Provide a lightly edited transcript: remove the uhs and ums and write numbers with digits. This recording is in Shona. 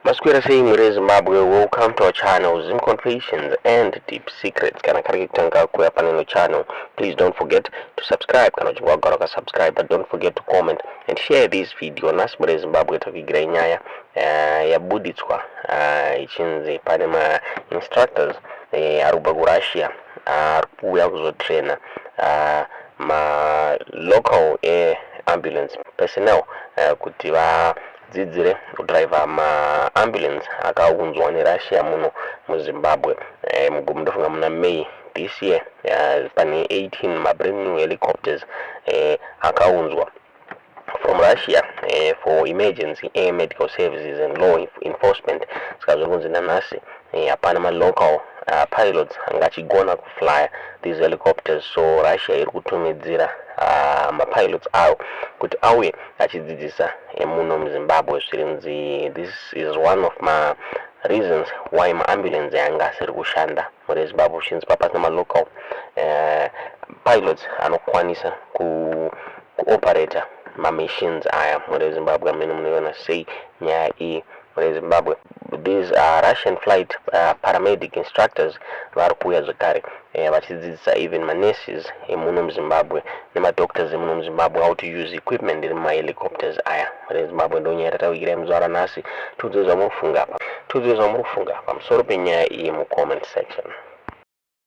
Maswera sei mhuri yeZimbabwe? Welcome to our channel, Zim Confessions and Deep Secrets. Kana kari kekutanga kuuya paneno channel, please don't forget to subscribe. Kana uchinge wagara wakasubscribe, but don't forget to comment and share this video. Nhasi mhuri yeZimbabwe takuigirai nyaya yabuditswa ichinzi pane ma-instructors ari kubva kuRussia ari kuuya kuzotraina ma-local air ambulance personnel kuti vadzidzire kudriver maambulance akaunzwa neRussia muno muZimbabwe. Mugumo ndofunga muna May this year pane 18 mabrand new helicopters akaunzwa from Russia for emergency air medical services and law enforcement. Saka zviri kunzi nanhasi hapana malocal pilots anga achigona kuflya these helicopters, so Russia iri kutumidzira mapilots ayo kuti auye achidzidzisa muno muZimbabwe. Zvirinzi this is one of ma reasons why maambulance anga asiri kushanda muri Zimbabwe, uchinzi papasina malocal pilots anokwanisa kuoperata mamachines aya. Muri Zimbabwe, amene munoiona sei nyaya iyi muri Zimbabwe? These are Russian flight paramedic instructors vari kuuya zvekare vachidzidzisa even manurses emuno muZimbabwe nemadoctors emuno muZimbabwe how to use equipment iri mumahelicopters aya. Muri Zimbabwe, ndonyaya tatawigirai muzuva ranhasi. Tiudzei zvamuri kufunga pamusoro penyaya iyi mucomment section.